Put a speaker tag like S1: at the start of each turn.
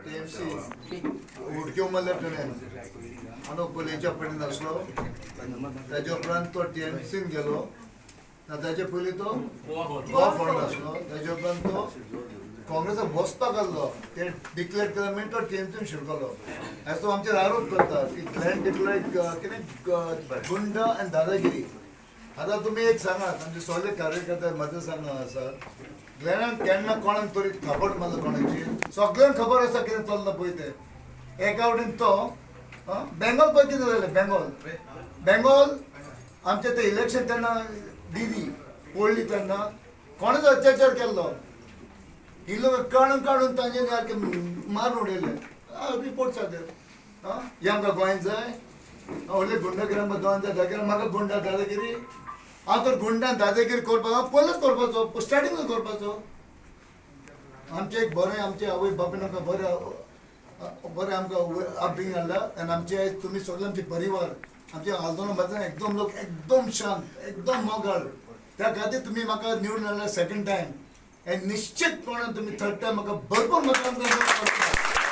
S1: TMC उडक्यो मारल्या तुवें. आनी पयलींच्या पयलीं आसलो, ताच्या उपरांत तो टीएमसीन गेलो ना. ताच्या पयलीं तो गोवा फॉरवर्ड आसलो. ताच्या उपरांत तो काँग्रेसाक वचपाक आसलो. ते डिक्लेअर केला मागीर तो टीएमसीन शिरकलो. आयज तो आमचेर आरोप करता की ग्लॅन डिक्लेअर कितें गुंड आनी दादागिरी. आतां तुमी एक सांगात, आमचे सगळे कार्यकर्ते मतदारसंघ आसात, ग्लॅनान केन्ना कोणाक तरी थापट मारलो कोणाची? सगळ्यांक खबर आसा कितें चल्लां पळय तें. एका वटेन तो बेंगॉल पळय कितें जालें. बेंगॉल, बेंगॉल आमचें तें इलेक्शन तेन्ना दिदी पडली तेन्ना कोणेच अत्याचार केल्लो. ही लोक काडून काडून तांचे सारके मारून उडयले. रिपोर्ट आसा. हे आमकां गोंयांत जाय? व्हडले गुंडागिरी आमकां गोंयांत जाय? दादागिरी म्हाका गुंडा दादागिरी. हांव तर गुंडान दादागिरी करपाक पयलोच करपाचो, स्टार्टिंगूच करपाचो. आमचें एक बरें, आमचे आवय बापून आमकां बरें बरें आमकां अपब्रिंग हाडला. आनी आमचे तुमी सगळे आमचे परिवार, आमचे आल्दोना मतदान एकदम लोक एकदम शांत, एकदम मोगाळ. त्या खातीर तुमी म्हाका निवडून हाडला सेकंड टायम आनी निश्चितपणान तुमी थर्ड टायम म्हाका भरपूर मतदान करता.